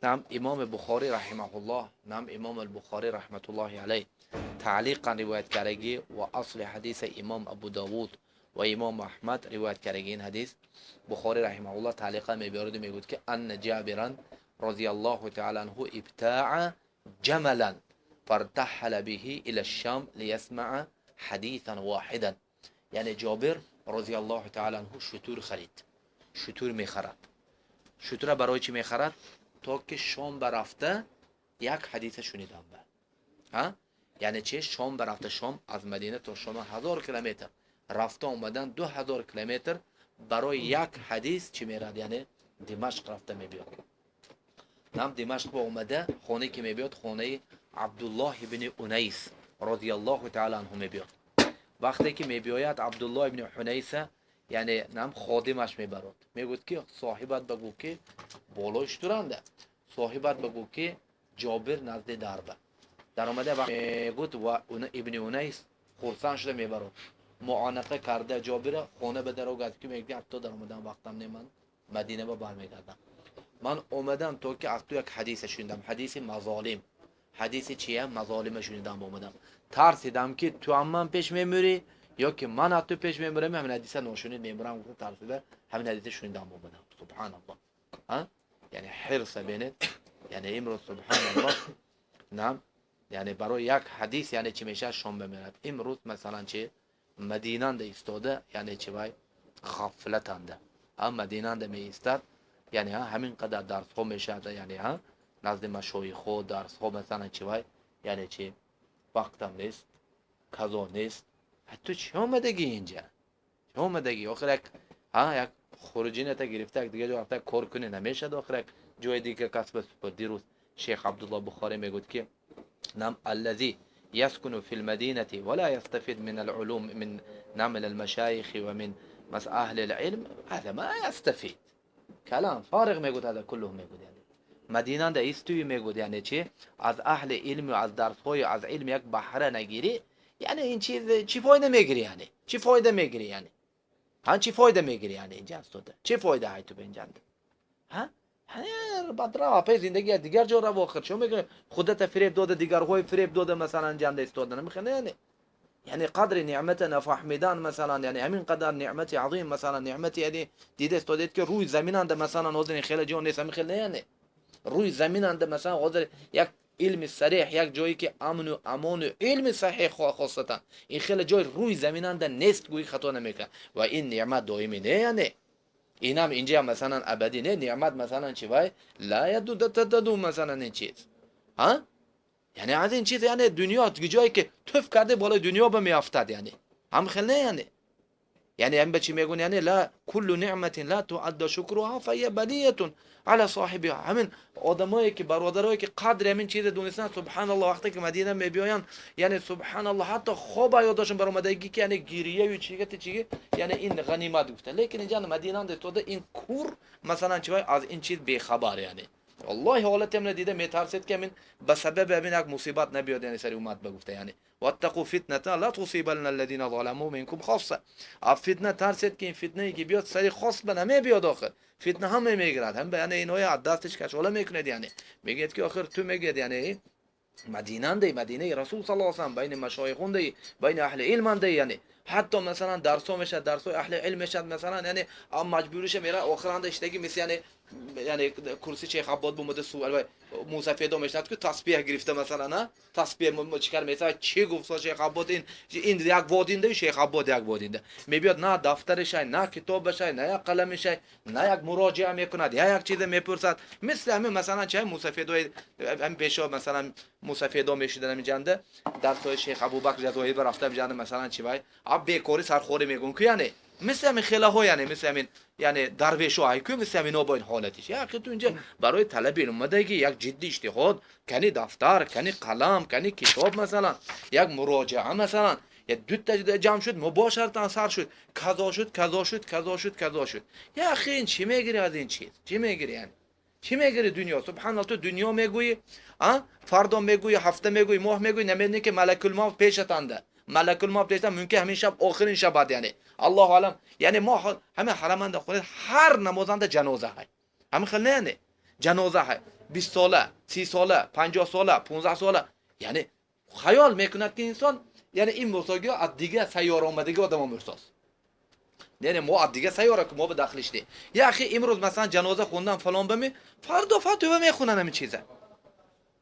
Нам Имом Бухорӣ раҳимаҳуллоҳ, нам Имом Албухорӣ раҳматуллоҳи алайҳ таълиқан ривоят кардагӣ ва асли ҳадиса Имом Абу Давуд ва Имом Аҳмад ривоят кардагӣ. Ин ҳадис Бухорӣ раҳимаҳуллоҳ таълиқан мебиёраду мегӯяд, ки анна Ҷабиран розияллоҳу таала анҳу ибтаа ҷамалан фартаҳала биҳи ила шам лиясмаа ҳадисан воҳидан. Яъне Ҷобир розияллоҳу таала анҳу шутур харид, шутур мехарад. Шутура барои чӣ мехарад? То ки Шом барафта як ҳадиса шунидам ба. Яъне чи? Шом барафта, Шом аз Мадина то Шома 1000 километр, рафта омадан 2000 километр, барои як ҳадис чӣ мерад? Яъне Димашқ рафта мебиёд. Нам Димашқ ба омада, хоне ки мебиёд, хонаи Абдуллоҳ ибни Унайс розияллоҳу таала анҳу мебиёд. Вақте ки мебиёяд, Абдуллоҳ ибни Ҳунайса, яъне нам ходимаш мебарод, мегӯяд, ки соҳибат багӯ, ки болои шутуранда, соҳибат багӯ, ки Ҷобир назди дарба даромада. Мегӯд ва ибни Унайс хурсанд шуда мебарод, муонақа карда Ҷобира хона ба дарогад, ки мегӯяд: «Ҳатто даромадан вақтам не, ман Мадина ба бармегардам. Ман омадам, то ки аз ту як ҳадиса шунидам, ҳадиси мазолим». Ҳадиси чия? Мазолима шунидам омадам. Тарсидам, ки ту ҳам ман пеш мемурӣ ё ки ман аз ту пеш мемурам, ҳамин ҳадиса ношунид мемурам. Гуфта, тарсида ҳамин ҳадиса шунидам омадам. Субҳаналлоҳ, яъне ҳирса бинед. Яъне имрӯз, субҳаналлоҳ, нам яъне барои як ҳадис, яъне чӣ мешавад, Шом бимерад. Имрӯз масалан чи Мадинанда истода, яъне чи вай ғафлатанда, Мадинанда меистад, яъне ҳамин қадар дарсҳо мешавад, яъне назди машоихҳо дарсҳо, масалан чи вай, яъне чи вақтам нест, казо нест. Ту чӣ омадагӣ инҷа? Чӣ омадагӣ? Охир як хуруҷината гирифта, як дига ҷо рафта кор кунӣ намешад? Охир як ҷои дига касба. Дирӯз Шейх Абдулло Бухорӣ мегӯд, ки нам аллази يسكن في المدينة ولا يستفيد من العلوم من نعم المشايخ ومن أهل العلم هذا ما يستفيد، كلام فارغ میگوید، هذا كله میگوید. یعنی مدینه ده ایستوی میگوید، یعنی چی؟ از اهل علم و از درس از علم یک بهره نگیری، یعنی این چیز چی فایده میگیری؟ یعنی چی فایده میگیری؟ یعنی ها، چی فایده میگیری؟ یعنی اینجا استوده چی فایده های تو به اینجا؟ ها، بعد را پی زندگی دیگر جا را آخر چون میگه خودت فریب داده، دیگرهای فریب داده، مثلا جنده استاده نمیخواه. یعنی قدر نعمت نفهمیدن، مثلا یعنی همین قدر نعمت عظیم، مثلا نعمت، یعنی دیده استادید که روی زمین انده مثلا حاضر خیلی جا نیست، همین خیلی، یعنی روی زمین انده مثلا حاضر یک علم صریح، یک جایی که امن و امان و علم صحیح خاصتا، این خیلی جای روی زمین انده نیست، گویی خطا نمیکنه. و این نعمت دائمی نه، یعنی اینم اینجا مثلا ابدی نه. نعمت مثلا چی وای لا یدو مثلا این چیز ها، یعنی از این چیز، یعنی دنیا جایی که تف کرده بالای دنیا به میافتد، یعنی هم خیلی نه. یعنی هم به چی میگون؟ یعنی لا كل نعمة لا تؤدى شكرها فهي بلية على صاحبها. همین آدمایی که برادرایی که قدر همین چیز دونستن، سبحان الله، وقتی که مدینه میبیاین، یعنی سبحان الله، حتی خواب یادشون برآمدگی که یعنی گریه و چیگه چیگه، یعنی این غنیمت گفته. لیکن اینجا مدینه افتاده، این کور مثلا چی از این چیز بیخبر. یعنی والله حالت من دیده میترسید که من به سبب همین یک مصیبت نبیاد، یعنی سر امت بگفته، یعنی واتقوا فتنة لا تصيبن الذين ظلموا منكم خاصة. از فتنه ترسید که این فتنه ای که بیاد سری خاص به نمی بیاد. آخر فتنه هم میگیرد، هم به یعنی اینهای از دستش کشاله میکنید. یعنی میگید که آخر تو میگید، یعنی مدینه، مدینه رسول صلی الله علیه و سلم، بین مشایخون دی، بین اهل علم دی، یعنی حتی مثلا درس میشه، درس اهل علم میشه، مثلا یعنی مجبورش میره آخرانده اشتگی مثل یعنی کرسی شیخ عباد بومده سوال موسفیدا میشند که تسبیح گرفته، مثلا نه تسبیح چیکار میسه، چی گفت شیخ عباد؟ این یک وادینده، شیخ عباد یک وادینده میبیاد، نه دفترش، نه کتابش، نه یک قلمش، نه یک مراجعه میکند یا یک چیز میپرسد. مثل همین مثلا چه موسفیدای هم پیشا مثلا موسفیدا میشدن اینجا، درسای شیخ ابوبکر جزایری رفته اینجا، مثلا چی وای اب بیکاری سرخوری میگون که یعنی مثل همین خیله ها، یعنی مثل همین یعنی درویش ها که مثل همین با این حالتش. یا تو اینجا برای طلب علم اومدگی، یک جدی اجتهاد کنی، دفتر کنی، قلم کنی، کتاب مثلا، یک مراجعه مثلا، یا دو تا جمع شد، مباشرتا سر شد، کذا شد، کذا شد، کذا شد، کذا شد. یا اخی این چی میگیری از این چیز؟ چی میگیری؟ یعنی چی میگیری دنیا؟ سبحان الله، تو دنیا میگویی، فردا میگویی، هفته میگویی، ماه میگویی، نمیدونی که ملک الموت پیشتانده. ملک الموت پیشتان، ممکن همین شب آخرین شب، یعنی الله اعلم. یعنی ما همه حرمند خود هر نمازنده جنازه های همین خیلی نه جنازه های. 20 сола, 30 сола, 50 сола, 15 сола, яъне хаёл мекунад, ки инсон, яъне ин мурсогиҳо аз дигар сайёра омадагӣ одамо мурсост, яъне мо аз дигар сайёра, ки мо ба дахлиш не. Яхи имрӯз, масалан, ҷаноза хондан фалон бами, фардо фатва мехонанд, ҳамин чиза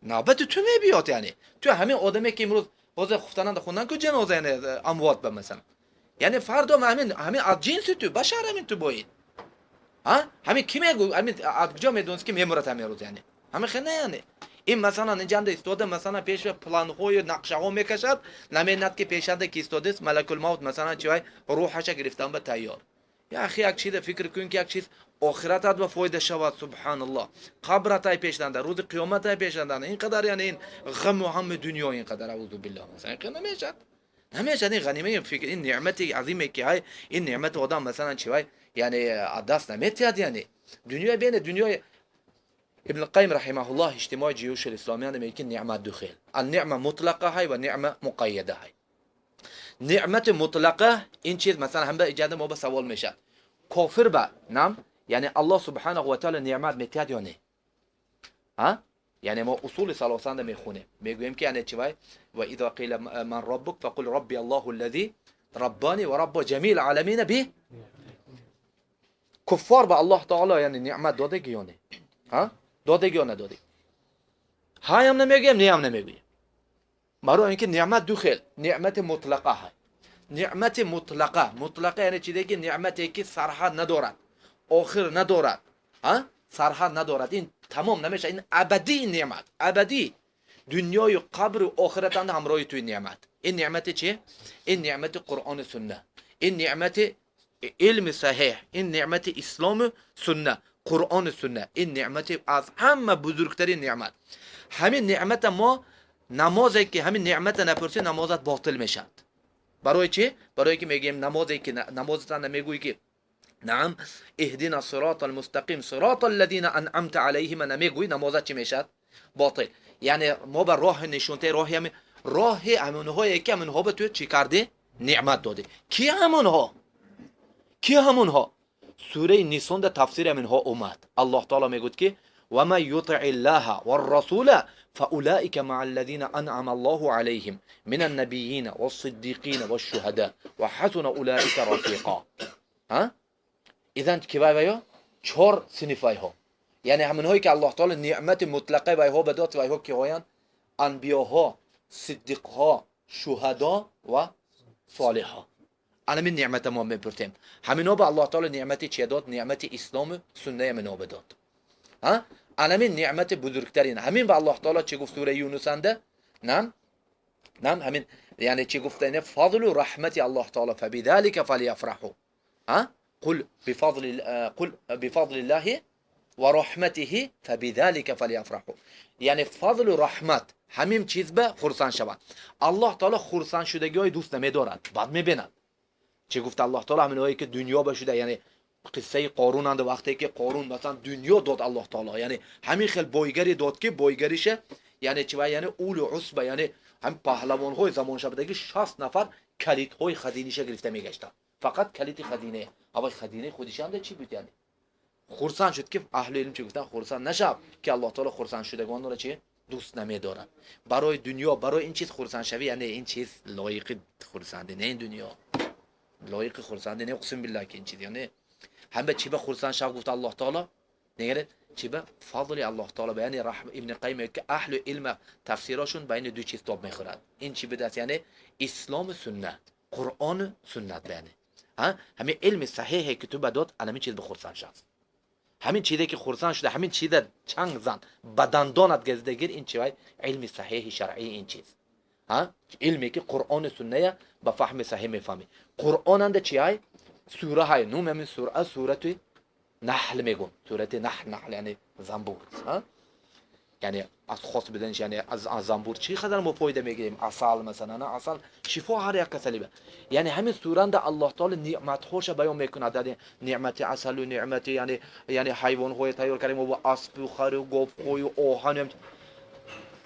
навбати ту мебиёд. Яъне ту ҳамин одаме, ки имрӯз ҳозир хуфтананда хондан ку ҷаноза, яъне амвот ба, масалан, яъне фардо ҳамин аз ҷинси ту башар, ҳамин ту боид. Ҳамин ки мегӯ, ҳамин аз куҷо медонист, ки мемурад ҳамин рӯз? Яъне ҳамин хел не. Яъне ин, масалан, инҷанда истода, масалан, пешва планҳою нақшаҳо мекашад, намедонад, ки пешанда ки истодааст, малакулмавт, масалан, чивай рӯҳаша гирифтан ба тайёр. Яхи, як чиза фикр кун, ки як чиз охиратат ба фоида шавад. Субҳаналлоҳ, қабратай пешданда, рӯзи қиёматай пешданда, ин қадар, яъне ин ғаму ҳамми дунё ин қадар, аузу биллоҳ, масалан, ин намешад, намешад. Ин ғанимаи фикр, ин неъмати азиме, ки ҳай, ин неъмати одам, масалан, чивай, яъне аз даст наметиҳад. Яъне дунёи бене дунёи. Ибн Қайим раҳимаҳуллоҳ Иҷтимои ҷиюш исломия мегӯяд, ки неъмат ду хел: ан-неъма мутлақа ҳай ва неъма муқайяда ҳай. Неъмати мутлақа ин чиз, масалан, ҳам ба иҷода мо ба савол мешавад: кофир ба нам, яъне Аллоҳ субҳанаҳу ва таъала неъмат метиҳад ё не? Яъне мо усули салосанда мехонем, мегӯем, ки яъне чивай: ва иза қила ман раббук фақул рабби Аллоҳу аллази раббани ва рабба ҷамиил аламина. Би куффор ба Аллоҳ таоло, яъне, неъмат додаги ё не? Додаги ё надодаги? Ҳаям намегӯем, неям намегӯем, барои ин ки неъмат ду хел: неъмати мутлақа ҳай. Неъмати мутлақа, мутлақа яъне чизе, ки неъмате, ки сарҳад надорад, охир надорад, сарҳад надорад, ин тамом намешавад, ин абадӣ, неъмат абадӣ, дунёю қабру охиратанда ҳамроҳи туи неъмат. Ин неъмати чи? Ин неъмати Қуръону сунна, ин неъмати илми саҳеҳ, ин неъмати ислому сунна, Қуръону сунна. Ин неъмати аз ҳама бузургтарин неъмат. Ҳамин неъмата мо намозе, ки ҳамин неъмата напурсӣ, намозат ботил мешавад. Барои чи? Барое ки мегӯем, намозе ки намозатан намегӯӣ, ки наам, иҳдина сирота алмустақим, сирота аллазина анъамта алайҳим, намегӯӣ, намозат чӣ мешавад? Ботил. Яъне мо ба роҳи нишонтаи роҳи, ҳами роҳи ҳамонҳое, ки ҳамонҳо ба ту чӣ кардӣ? Неъмат додӣ. Ки ҳамонҳо? Ки ҳамонҳо? Сураи Нисонда тафсири ҳаминҳо омад. Аллоҳ таоло мегӯяд, ки ومن يطع الله والرسول فأولئك مع الذين أنعم الله عليهم من النبيين والصديقين والشهداء وحسن أولئك رفيقا. ها، إذن ки вай вайо чор синиф вайҳо, яъне ҳаминҳое, ки Аллоҳ таоло неъмати мутлақаи вайҳо ба дод, вайҳо киҳоянд? Анбиёҳо, сиддиқҳо, шуҳадо ва солиҳҳо. Анамин неъмата мо мепурсем. Ҳамино ба Аллоҳ таоло неъмати чия дод? Неъмати ислому суннаи ҳамино ба дод. Анамин неъмати бузургтарин. Ҳамин ба Аллоҳ таоло чӣ гуфт сураи Юнусанда? Нам ҳамин, яъне чӣ гуфта? Фазлу раҳмати Аллоҳ таоло, фабидалика фалияфраҳу, қул бифазлиллаҳи ва раҳматиҳи фабидалика фалияфраҳу. Яъне фазлу раҳмат, ҳамин чиз ба хурсанд шавад. Аллоҳ таоло хурсандшудагиҳои дӯст намедорад, бад мебинад. Чӣ гуфт Аллоҳ таоло? Ҳаминҳое, ки дунё ба шуда, яъне қиссаи Қорунанда, вақте ки Қорун, масалан, дунё дод Аллоҳ таоло, яъне ҳамин хел бойгарӣ дод, ки бойгариша, яъне чи, яъне улу усба, яъне ҳамин паҳлавонҳои замоншабдаги 60 нафар калидҳои хазиниша гирифта мегаштанд, фақат калиди хазине. Ҳавай хазинаи худишанда чӣ буд? Яъне хурсанд шуд, ки аҳли илм чӣ гуфтанд? Хурсанд нашав, ки Аллоҳ таоло хурсандшудагонро чи дӯст намедорад. Барои дунё, барои ин чиз хурсандшавӣ, яъне ин чиз лоиқи хурсандӣ не, ин дунё лоиқи хурсандӣ не, уқсим биллаҳ, ки ин чиз, яъне ҳама чӣ ба хурсанд шав, гуфт Аллоҳ таоло, негаред, чӣ ба фазли Аллоҳ таоло. Яъне Ибни Қайим мегӯяд, ки аҳлу илма тафсирошун байни ду чиз тоб мехӯрад. Ин чӣ будааст? Яъне ислому суннат, Қуръону суннат. Яъне ҳамин илми саҳеҳе, ки ту ба дод, ҳамин чиз ба хурсанд шав. Ҳамин чизе, ки хурсанд шуда, ҳамин чиза чанг зан, ба дандонат газида гир. Ин чи вай? Илми саҳеҳи шаръӣ. Ин чиз, илме, ки Қуръони сунная ба фаҳми саҳеҳ мефаҳмӣ. Қуръонанда чи ай? Сура ҳай, нум ҳамин сура, сурати Наҳл мегӯм, сурати Наҳл. Наҳл яъне занбур, яъне аз хос буданиш, яъне аз занбур чӣ қадар мо фоида мегирем? Асал, масалан, асал шифо ҳар як касали. Яъне ҳамин суранда Аллоҳ таоло неъматҳоша баён мекунад, неъмати асалу неъмати, яъне ҳайвонҳое тайёр кардем ва аспу хару говҳою оҳану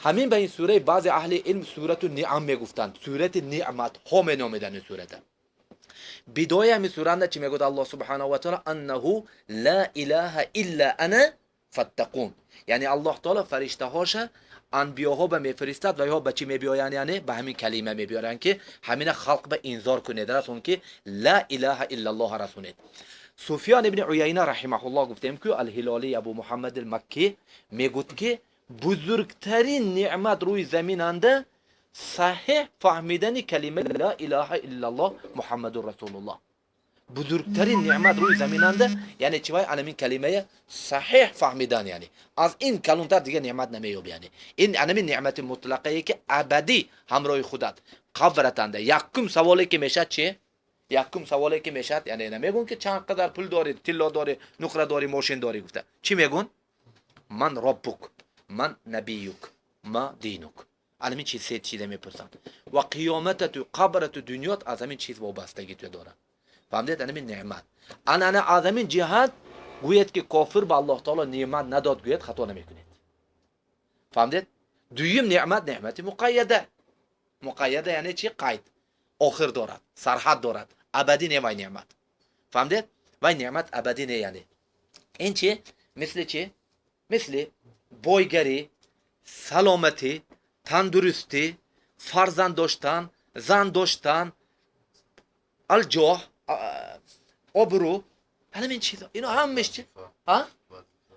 ҳамин. Ба ин сураи баъзе аҳли илм сурату Ниам мегуфтанд, сурати неъматҳо меномеданд ин сурата. Бидоя ҳамин суранда чӣ мегӯяд Аллоҳ субҳанаҳу ва таала? Аннаҳу ла илаҳа илла ана. فاتقون. یعنی الله تعالی فرشته هاشه انبیاها به میفرستد و یا به چی میبیاین؟ یعنی به همین کلمه میبیارن که همین خلق به انذار کنید، رسون که لا اله الا الله رسونید. سفیان ابن عیینه رحمه الله، گفتیم که الهلالی، ابو محمد المکی، میگوید که بزرگترین نعمت روی زمین انده صحیح فهمیدن کلمه لا اله الا الله محمد رسول الله. بزرگترین نعمت روی زمین انده یعنی چی؟ وای انمین کلمه صحیح فهمیدن، یعنی از این کلونتر دیگه نعمت نمییابی. یعنی این انمین نعمت مطلقه که ابدی همراه خودت قبرت. یکم سوالی که میشد چی؟ یکم سوالی که میشد، یعنی نمیگون که چند قدر پول داری، طلا داری، نقره داری، ماشین داری. گفته چی میگون؟ من ربك، من نبيك، ما دينك. انمین چیز، سه چیز میپرسند و قیامت تو، قبرت تو، دنیات از همین چیز وابستگی تو داره. فهمیدید؟ انمین نعمت انا از همین جهت گوید که کافر به الله تعالی نعمت نداد، گوید خطا نمیکنید. فهمیدید؟ دویم نعمت، نعمت مقیده. مقیده یعنی چی؟ قید آخر دارد، سرحد دارد، ابدی نه وای نعمت. فهمیدید؟ وای نعمت ابدی نه. یعنی این چی؟ مثل چی؟ مثل бойгарӣ، саломатӣ، тандурустӣ، фарзанд доштан، зан доштан، الجاه، обрӯ، ҳамин чизо. Ино ҳамаш чи?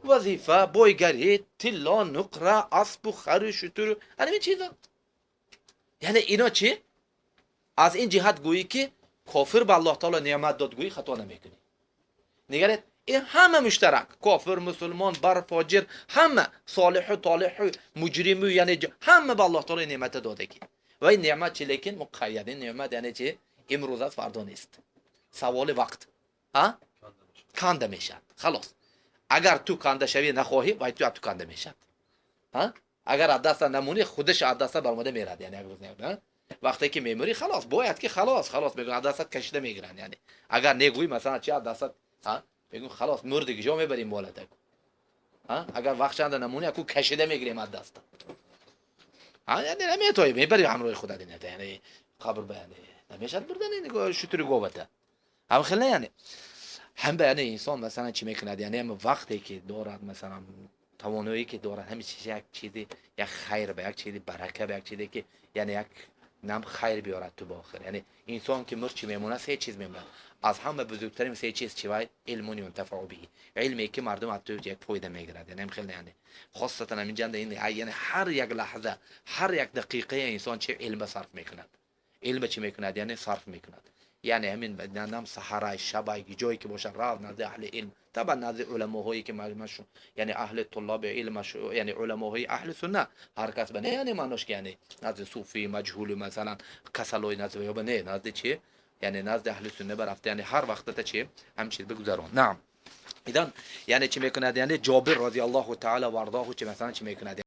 Вазифа, бойгарӣ، тилло، нуқра، аспу хару шутуру، ҳамин чизо. Яъне ино чи? Аз ин ҷиҳат гӯӣ ки кофир ба Аллоҳ таоло неъмат дод, гӯӣ хато намекунӣ. Нигаред, ин ҳама муштарак: кофир، мусулмон، бар، фоҷир، ҳама، солиҳу толиҳу муҷриму، яъне ҳама ба Аллоҳ таоло неъмата додагӣ. Ва ин неъмат чи? Лекин муқайяд. Ин неъмат яъне чи? Имрӯз аст, фардо нест. Саволи вақт а канда мешавад, халос. Агар ту канда шавӣ нахоҳӣ, вай ту ту канда мешавад. Агар аз даста намонӣ, худаш аз даста баромада мерад. Яъне як рӯз вақте ки мемурӣ, халос, бояд ки халос, халос мегӯян, аз дастат кашида мегиранд. Яъне агар негӯӣ, масалан, чи, аз дастат мегӯн, халос, мурди, ҷо мебарим болатак. Агар вақт чанда намонӣ, аку кашида мегирем аз даста. Яъне наметоӣ, мебари ҳамроҳи худат. Яъне қабр ба яъне намешад бурдан шутури говата ҳам хел не. Яъне ҳам ба яъне инсон, масалан, чӣ мекунад? Яъне ҳам вақте ки дорад, масалан, тавоноӣ ки дорад, ҳамин чиз як чизи, як хайр ба як чизи барака ба як чизе ки яъне як нам хайр биёрад ту ба охир. Яъне инсон ки мурд, чӣ мемонад? Се чиз мемонад. Аз ҳама бузургтарин се чиз чи? Вай علم ينتفع به، илме ки мардум аз ту як фоида мегирад. Яъне хел, яъне хосатан ҳамин ҷанда ин, яъне ҳар як лаҳза, ҳар як дақиқаи инсон чи илма сарф мекунад, илма чӣ мекунад? Яъне сарф мекунад. Яъне ҳамин нам саҳарай, шабай, ҷое ки бошад, рав назди аҳли илм, таба назди уламоҳое ки яъне аҳли туллоби илм, яъне уламоҳои аҳли сунна. Ҳар кас ба не, яъне маънош ки яъне назди суфӣ маҷҳулу, масалан, касалои назди ё ба не, назди чи? Яъне назди аҳли сунна барафта, яъне ҳар вақтата чи ҳам чиз бигузарон. Наам, идан яъне чӣ мекунад? Яъне Ҷобир розиаллоҳу таала вардоҳу чи, масалан, чӣ мекунад?